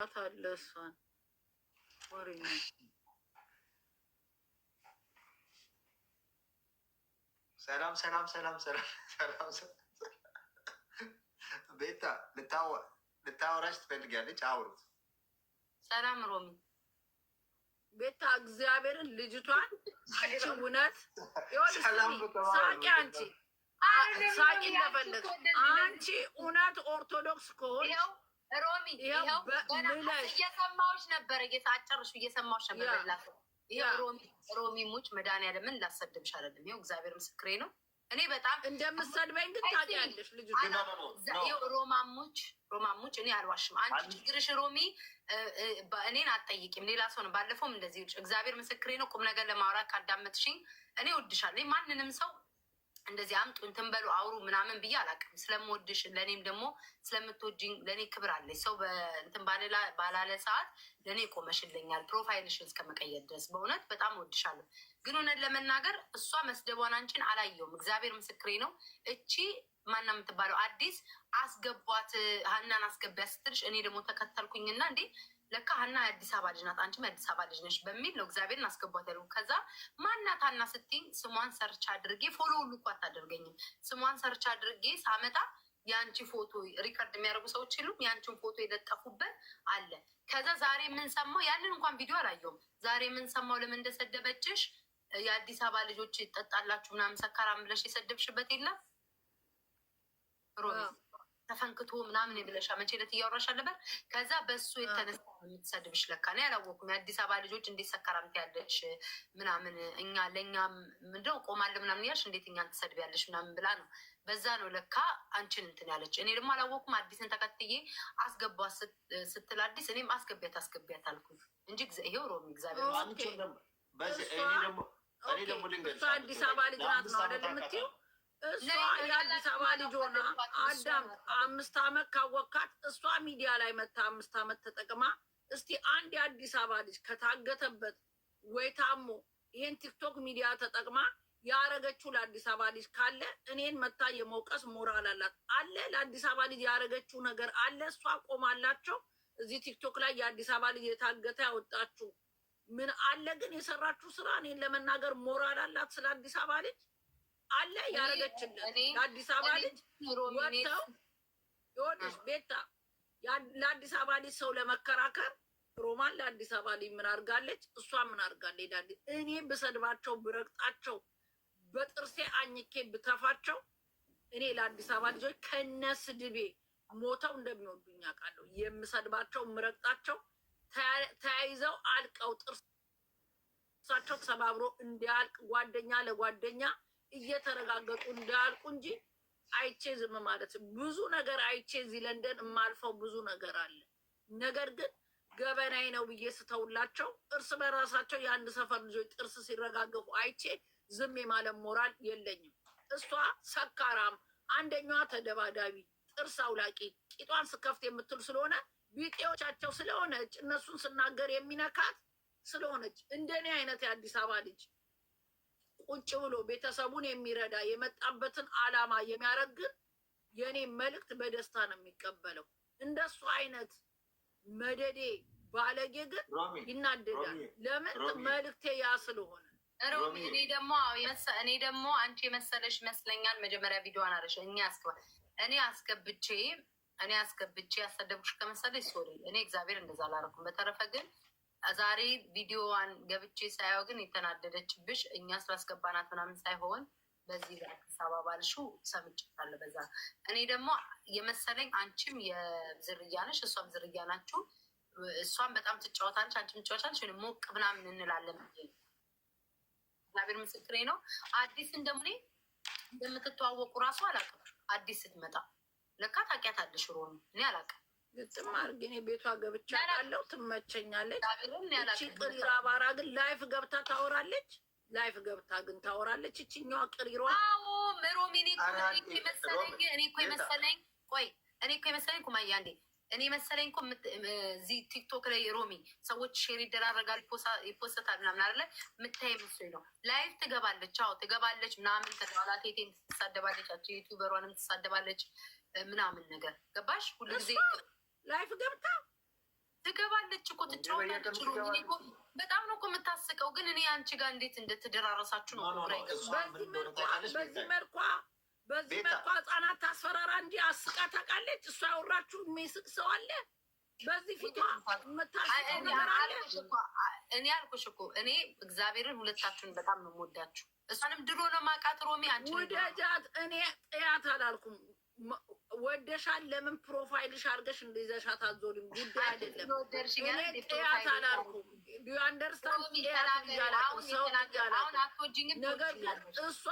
አለ እሷን ወሬኛ። ሰላም ሰላም ሰላም ሰላም ሰላም። ቤታ ልታወራሽ ትፈልጊያለች? አውሩት። ሰላም ሮሚ። ቤታ፣ እግዚአብሔርን ልጅቷን አንቺ እውነት ሳቂ፣ አንቺ ሳቂ እንደፈለግሽ። አንቺ እውነት ኦርቶዶክስ ከሆንሽ ሮሚ፣ ይኸው እየሰማሁሽ ነበረ። አጨርሹ፣ እየሰማሁሽ ነበር። ይኸው ሮሚ፣ ሮሚ ሙች መድኃኒዓለምን ላሰድብሽ አይደለም። ይኸው እግዚአብሔር ምስክሬ ነው። እኔ በጣም እንደምሰድበኝ ግን ታውቂያለሽ። ልጅ ሮማሙች፣ ሮማሙች፣ እኔ አልዋሽም። አንቺ ችግርሽ ሮሚ እኔን አትጠይቂም፣ ሌላ ሰው ነው። ባለፈውም እንደዚህ እግዚአብሔር ምስክሬ ነው። ቁም ነገር ለማውራት ካዳመጥሽኝ እኔ እወድሻለሁ። ማንንም ሰው እንደዚህ አምጡ፣ እንትን በሉ፣ አውሩ ምናምን ብዬ አላውቅም። ስለምወድሽ፣ ለእኔም ደግሞ ስለምትወጂኝ ለእኔ ክብር አለች። ሰው እንትን ባላለ ሰዓት ለእኔ ቆመሽልኛል፣ profile ሽን እስከመቀየር ድረስ በእውነት በጣም እወድሻለሁ። ግን እውነት ለመናገር እሷ መስደቧን አንቺን አላየውም። እግዚአብሔር ምስክሬ ነው። እቺ ማና የምትባለው አዲስ አስገቧት፣ ሀናን አስገቢያ ስትልሽ እኔ ደግሞ ተከተልኩኝና እንዴ ለካ ሀና የአዲስ አበባ ልጅ ናት፣ አንቺም የአዲስ አበባ ልጅ ነሽ በሚል ነው እግዚአብሔርን አስገቧት ያልኩ። ከዛ ማናት ሀና ስትይኝ ስሟን search አድርጌ፣ follow ሁሉ እኮ አታደርገኝም። ስሟን search አድርጌ ሳመጣ የአንቺ ፎቶ record የሚያደርጉ ሰዎች የሉም፣ የአንቺን ፎቶ የለጠፉበት አለ። ከዛ ዛሬ የምንሰማው ያንን እንኳን ቪዲዮ አላየሁም። ዛሬ የምንሰማው ለምን እንደሰደበችሽ የአዲስ አበባ ልጆች ይጠጣላችሁ ምናምን ሰካራም ብለሽ የሰደብሽበት የለም ሮሚ፣ ተፈንክቶ ምናምን ብለሻ መቼ ዕለት እያወራሽ አልነበር? ከዛ በሱ የተነሳ የምትሰድብሽ ለካ ነው ያላወኩም። የአዲስ አበባ ልጆች እንዴት ሰካራም ትያለሽ ምናምን፣ እኛ ለእኛ ምንድነው ቆማለሁ ምናምን እያልሽ እንዴት እኛን ትሰድቢያለሽ ምናምን ብላ ነው። በዛ ነው ለካ አንቺን እንትን ያለች። እኔ ደግሞ አላወኩም። አዲስን ተከትዬ አስገቧ ስትል አዲስ እኔም አስገቢያት አስገቢያት አልኩኝ እንጂ ይሄው ሮሚ እግዚአብሔር እሷ አዲስ አበባ ልጅ ናት ነው አይደል የምትይው? እሷ የአዲስ አበባ ልጅ ሆና አዳም 5 ዓመት ካወካት እሷ ሚዲያ ላይ መታ 5 ዓመት ተጠቅማ እስቲ አንድ የአዲስ አበባ ልጅ ከታገተበት ወይ ታሞ ይሄን ቲክቶክ ሚዲያ ተጠቅማ ያረገችው ለአዲስ አበባ ልጅ ካለ እኔን መታ የመውቀስ ሞራል አላት አለ? ለአዲስ አበባ ልጅ ያረገችው ነገር አለ? እሷ ቆማላቸው እዚህ ቲክቶክ ላይ የአዲስ አበባ ልጅ የታገተ ያወጣችሁ ምን አለ ግን የሰራችሁ ስራ? እኔን ለመናገር ሞራል አላት? ስለ አዲስ አበባ ልጅ አለ ያረገችለት? ለአዲስ አበባ ልጅ ወጥተው ይኸውልሽ ቤታ፣ ለአዲስ አበባ ልጅ ሰው ለመከራከር ሮማን ለአዲስ አበባ ልጅ ምን አድርጋለች? እሷ ምን አድርጋለች? እኔ ብሰድባቸው፣ ብረግጣቸው፣ በጥርሴ አኝኬ ብተፋቸው እኔ ለአዲስ አበባ ልጆች ከነ ስድቤ ሞተው እንደሚወዱኝ አውቃለሁ። የምሰድባቸው የምረግጣቸው ተያይዘው አልቀው ጥርሳቸው ተሰባብሮ እንዲያልቅ ጓደኛ ለጓደኛ እየተረጋገጡ እንዳያልቁ እንጂ አይቼ ዝም ማለት ብዙ ነገር አይቼ እዚህ ለንደን የማልፈው ብዙ ነገር አለ። ነገር ግን ገበናዬ ነው ብዬ ስተውላቸው እርስ በራሳቸው የአንድ ሰፈር ልጆች ጥርስ ሲረጋገፉ አይቼ ዝም የማለት ሞራል የለኝም። እሷ ሰካራም፣ አንደኛዋ ተደባዳቢ፣ ጥርስ አውላቂ፣ ቂጧን ስከፍት የምትል ስለሆነ ቢጤዎቻቸው ስለሆነች እነሱን ስናገር የሚነካት ስለሆነች እንደኔ አይነት የአዲስ አበባ ልጅ ቁጭ ብሎ ቤተሰቡን የሚረዳ የመጣበትን ዓላማ የሚያደርግ ግን የእኔ መልእክት በደስታ ነው የሚቀበለው። እንደሱ አይነት መደዴ ባለጌ ግን ይናደዳል። ለምን? መልእክቴ ያ ስለሆነ። ሮሚ፣ እኔ ደግሞ አንቺ የመሰለሽ ይመስለኛል። መጀመሪያ ቪዲዮዋን አለሽ እኛ አስገባ እኔ አስገብቼ ያሰደብኩሽ ከመሰለሽ sorry። እኔ እግዚአብሔር እንደዛ አላደረኩም። በተረፈ ግን ዛሬ ቪዲዮዋን ገብቼ ሳየው ግን የተናደደችብሽ እኛ ስላስገባናት ምናምን ሳይሆን በዚህ አዲስ አበባ ባልሽው ሰምቻለሁ። በዛ እኔ ደግሞ የመሰለኝ አንቺም የዝርያ ነሽ፣ እሷም ዝርያ ናችሁ። እሷም በጣም ትጫወታለች፣ አንቺም ትጫወታለች። ሞቅ ምናምን እንላለን። እግዚአብሔር ምስክሬ ነው። አዲስን ደግሞ እኔ እንደምትተዋወቁ እራሱ አላውቅም። አዲስ ስትመጣ ለካ ታውቂያታለሽ ሮሚ፣ እኔ አላውቅም። ግጥም አድርጌ እኔ ቤቷ ገብቻ አለው፣ ትመቸኛለች። እቺ ቅሪራ አባራ ግን live ገብታ ታወራለች። Live ገብታ ግን ታወራለች። እችኛዋ ቅሪሯ። አዎ ሮሚ፣ እኔ መሰለኝ እኔ እኮ የመሰለኝ ቆይ እኔ እኮ የመሰለኝ ኩማያ እንዴ እኔ መሰለኝ እኮ እዚህ ቲክቶክ ላይ ሮሚ ሰዎች share ይደራረጋል፣ ይፖሰታል ምናምን አይደለ? የምታይ መስሎኝ ነው። Live ትገባለች፣ አዎ ትገባለች ምናምን ተባላ ቴቴን ትሳደባለች፣ ያቸው YouTuber ሯንም ትሳደባለች ምናምን ነገር ገባሽ? ሁሉ ጊዜ Live ገብታ ታስቃለች እኮ፣ ትጫወታለች። ሮሚ እኔ እኮ በጣም ነው እኮ የምታስቀው። ግን እኔ አንቺ ጋር እንዴት እንደተደራረሳችሁ ነው No, no, ግራ no። የገባኝ። እሷ ምን በዚህ እንደሆነ መልኳ ታውቂያለሽ? በዚህ መልኳ በዚህ ቤታ። መልኳ ህጻናት ታስፈራራ እንጂ አስቃ ታውቃለች? እሷ ያወራችሁ የሚስቅ ሰው አለ? በዚህ ፊቷ የምታስቀው ነገር አለ? እኔ አልኩሽ እኮ፣ እኔ እግዚአብሔርን ሁለታችሁን በጣም ነው የምወዳችሁ። እሷንም ድሮ ነው ማውቃት ሮሚ፣ አንቺ ውደጃት። እኔ ጥያት አላልኩም። ወደሻል። ለምን profile ሽ አድርገሽ እንደይዘሻት አዞሪም? ጉዳይ አይደለም። እኔ ጥያት አላልኩም። Do you understand? ጥያት እያላቅም ሰው እያላቅም፣ ነገር ግን እሷ